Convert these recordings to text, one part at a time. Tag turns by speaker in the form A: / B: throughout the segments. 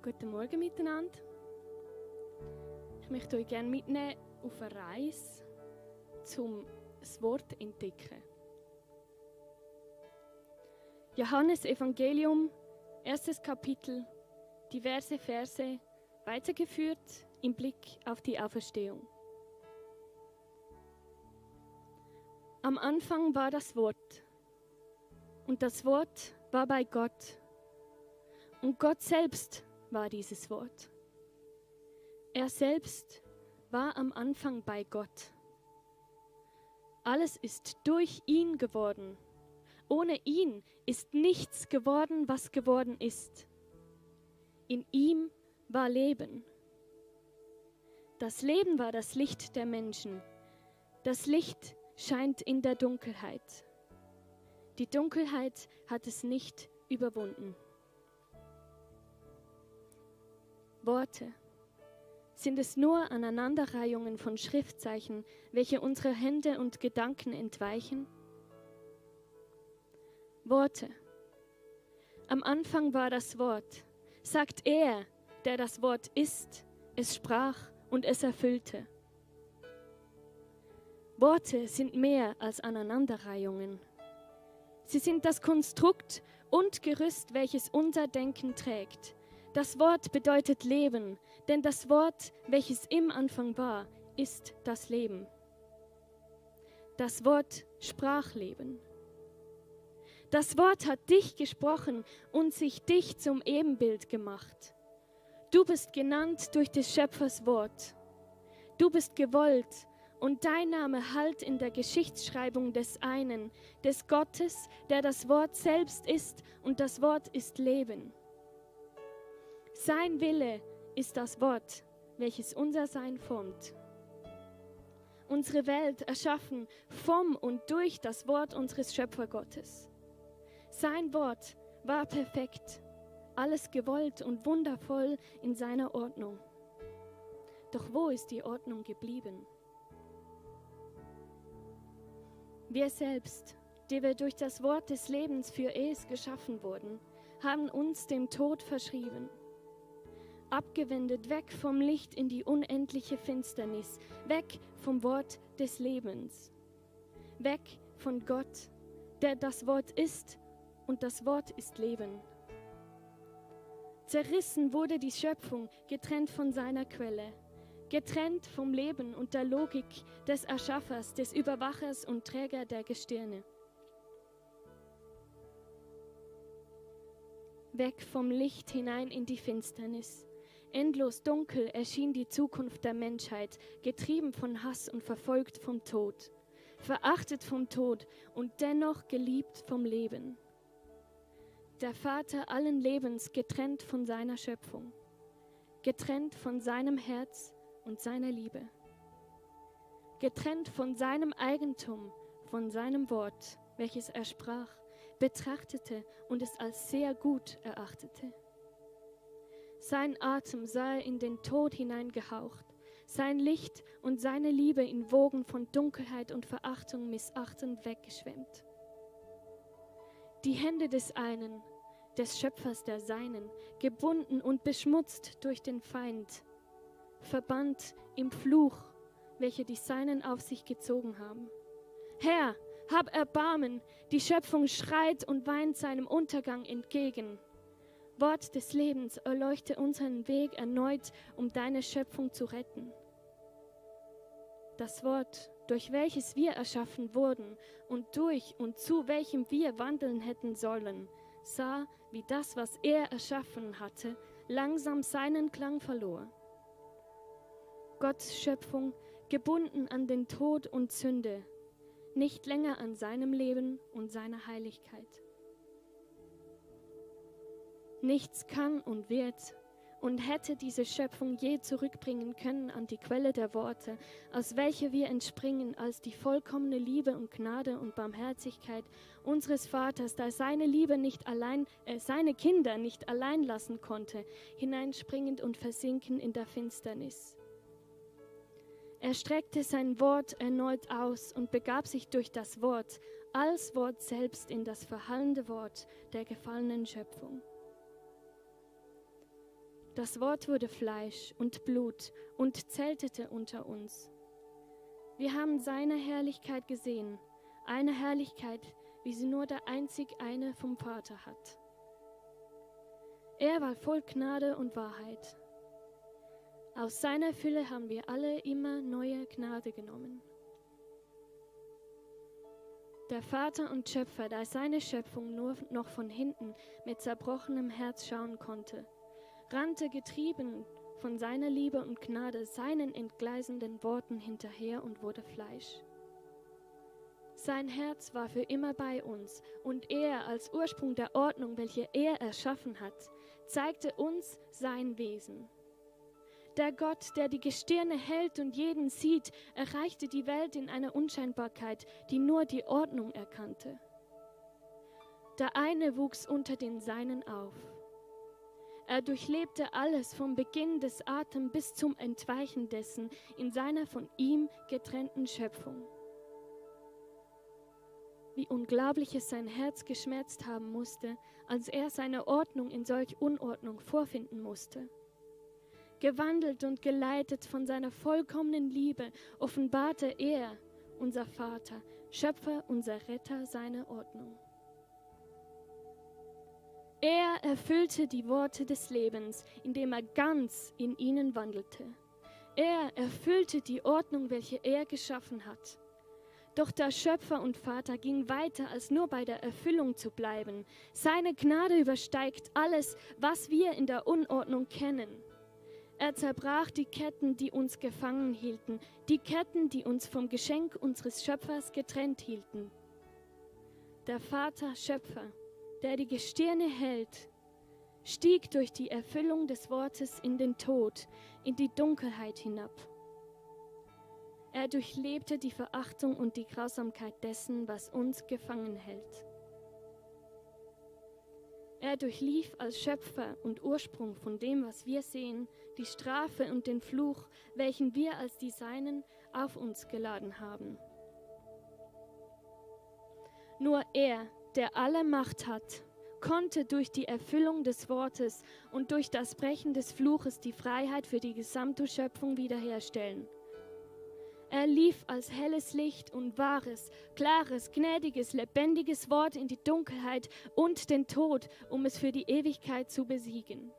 A: Guten Morgen miteinander. Ich möchte euch gerne mitnehmen auf eine Reise, um das Wort zu entdecken. Johannes Evangelium, 1. Kapitel, diverse Verse, weitergeführt im Blick auf die Auferstehung. Am Anfang war das Wort, und das Wort war bei Gott, und Gott selbst war dieses Wort. Er selbst war am Anfang bei Gott. Alles ist durch ihn geworden. Ohne ihn ist nichts geworden, was geworden ist. In ihm war Leben. Das Leben war das Licht der Menschen. Das Licht scheint in der Dunkelheit. Die Dunkelheit hat es nicht überwunden. Worte. Sind es nur Aneinanderreihungen von Schriftzeichen, welche unsere Hände und Gedanken entweichen? Worte. Am Anfang war das Wort, sagt er, der das Wort ist, es sprach und es erfüllte. Worte sind mehr als Aneinanderreihungen. Sie sind das Konstrukt und Gerüst, welches unser Denken trägt. Das Wort bedeutet Leben, denn das Wort, welches im Anfang war, ist das Leben. Das Wort sprach Leben. Das Wort hat dich gesprochen und sich dich zum Ebenbild gemacht. Du bist genannt durch des Schöpfers Wort. Du bist gewollt und dein Name hallt in der Geschichtsschreibung des einen, des Gottes, der das Wort selbst ist, und das Wort ist Leben. Sein Wille ist das Wort, welches unser Sein formt. Unsere Welt erschaffen vom und durch das Wort unseres Schöpfergottes. Sein Wort war perfekt, alles gewollt und wundervoll in seiner Ordnung. Doch wo ist die Ordnung geblieben? Wir selbst, die wir durch das Wort des Lebens für es geschaffen wurden, haben uns dem Tod verschrieben. Abgewendet weg vom Licht in die unendliche Finsternis, weg vom Wort des Lebens, weg von Gott, der das Wort ist und das Wort ist Leben. Zerrissen wurde die Schöpfung, getrennt von seiner Quelle, getrennt vom Leben und der Logik des Erschaffers, des Überwachers und Träger der Gestirne. Weg vom Licht hinein in die Finsternis. Endlos dunkel erschien die Zukunft der Menschheit, getrieben von Hass und verfolgt vom Tod, verachtet vom Tod und dennoch geliebt vom Leben. Der Vater allen Lebens, getrennt von seiner Schöpfung, getrennt von seinem Herz und seiner Liebe, getrennt von seinem Eigentum, von seinem Wort, welches er sprach, betrachtete und es als sehr gut erachtete. Sein Atem sah er in den Tod hineingehaucht, sein Licht und seine Liebe in Wogen von Dunkelheit und Verachtung missachtend weggeschwemmt. Die Hände des einen, des Schöpfers der Seinen, gebunden und beschmutzt durch den Feind, verbannt im Fluch, welche die Seinen auf sich gezogen haben. Herr, hab Erbarmen, die Schöpfung schreit und weint seinem Untergang entgegen. Wort des Lebens, erleuchte unseren Weg erneut, um deine Schöpfung zu retten. Das Wort, durch welches wir erschaffen wurden und durch und zu welchem wir wandeln hätten sollen, sah, wie das, was er erschaffen hatte, langsam seinen Klang verlor. Gottes Schöpfung, gebunden an den Tod und Sünde, nicht länger an seinem Leben und seiner Heiligkeit. Nichts kann und wird und hätte diese Schöpfung je zurückbringen können an die Quelle der Worte, aus welcher wir entspringen, als die vollkommene Liebe und Gnade und Barmherzigkeit unseres Vaters, da seine Liebe nicht allein, seine Kinder nicht allein lassen konnte, hineinspringend und versinken in der Finsternis. Er streckte sein Wort erneut aus und begab sich durch das Wort, als Wort selbst, in das verhallende Wort der gefallenen Schöpfung. Das Wort wurde Fleisch und Blut und zeltete unter uns. Wir haben seine Herrlichkeit gesehen, eine Herrlichkeit, wie sie nur der einzig eine vom Vater hat. Er war voll Gnade und Wahrheit. Aus seiner Fülle haben wir alle immer neue Gnade genommen. Der Vater und Schöpfer, der seine Schöpfung nur noch von hinten mit zerbrochenem Herz schauen konnte, rannte getrieben von seiner Liebe und Gnade seinen entgleisenden Worten hinterher und wurde Fleisch. Sein Herz war für immer bei uns und er als Ursprung der Ordnung, welche er erschaffen hat, zeigte uns sein Wesen. Der Gott, der die Gestirne hält und jeden sieht, erreichte die Welt in einer Unscheinbarkeit, die nur die Ordnung erkannte. Der eine wuchs unter den Seinen auf. Er durchlebte alles vom Beginn des Atems bis zum Entweichen dessen in seiner von ihm getrennten Schöpfung. Wie unglaublich es sein Herz geschmerzt haben musste, als er seine Ordnung in solch Unordnung vorfinden musste. Gewandelt und geleitet von seiner vollkommenen Liebe, offenbarte er, unser Vater, Schöpfer, unser Retter, seine Ordnung. Er erfüllte die Worte des Lebens, indem er ganz in ihnen wandelte. Er erfüllte die Ordnung, welche er geschaffen hat. Doch der Schöpfer und Vater ging weiter, als nur bei der Erfüllung zu bleiben. Seine Gnade übersteigt alles, was wir in der Unordnung kennen. Er zerbrach die Ketten, die uns gefangen hielten, die Ketten, die uns vom Geschenk unseres Schöpfers getrennt hielten. Der Vater Schöpfer, der die Gestirne hält, stieg durch die Erfüllung des Wortes in den Tod, in die Dunkelheit hinab. Er durchlebte die Verachtung und die Grausamkeit dessen, was uns gefangen hält. Er durchlief als Schöpfer und Ursprung von dem, was wir sehen, die Strafe und den Fluch, welchen wir als die Seinen auf uns geladen haben. Nur er, der alle Macht hat, konnte durch die Erfüllung des Wortes und durch das Brechen des Fluches die Freiheit für die gesamte Schöpfung wiederherstellen. Er lief als helles Licht und wahres, klares, gnädiges, lebendiges Wort in die Dunkelheit und den Tod, um es für die Ewigkeit zu besiegen.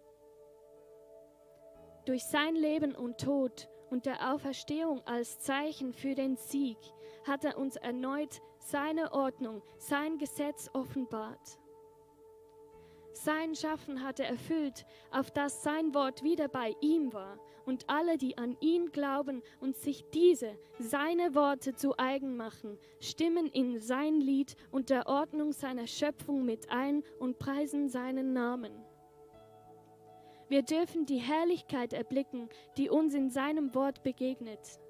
A: Durch sein Leben und Tod und der Auferstehung als Zeichen für den Sieg hat er uns erneut seine Ordnung, sein Gesetz offenbart. Sein Schaffen hat er erfüllt, auf das sein Wort wieder bei ihm war. Und alle, die an ihn glauben und sich diese, seine Worte zu eigen machen, stimmen in sein Lied und der Ordnung seiner Schöpfung mit ein und preisen seinen Namen. Wir dürfen die Herrlichkeit erblicken, die uns in seinem Wort begegnet.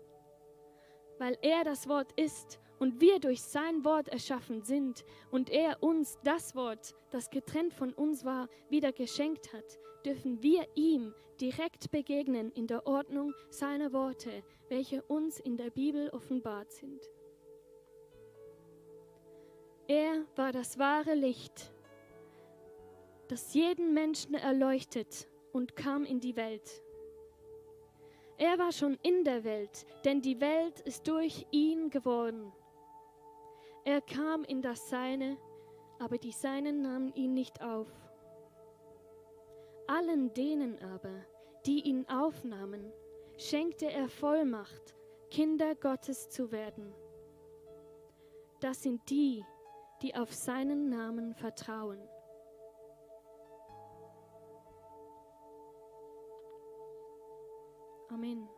A: Weil er das Wort ist und wir durch sein Wort erschaffen sind und er uns das Wort, das getrennt von uns war, wieder geschenkt hat, dürfen wir ihm direkt begegnen in der Ordnung seiner Worte, welche uns in der Bibel offenbart sind. Er war das wahre Licht, das jeden Menschen erleuchtet und kam in die Welt. Er war schon in der Welt, denn die Welt ist durch ihn geworden. Er kam in das Seine, aber die Seinen nahmen ihn nicht auf. Allen denen aber, die ihn aufnahmen, schenkte er Vollmacht, Kinder Gottes zu werden. Das sind die, die auf seinen Namen vertrauen. Amen.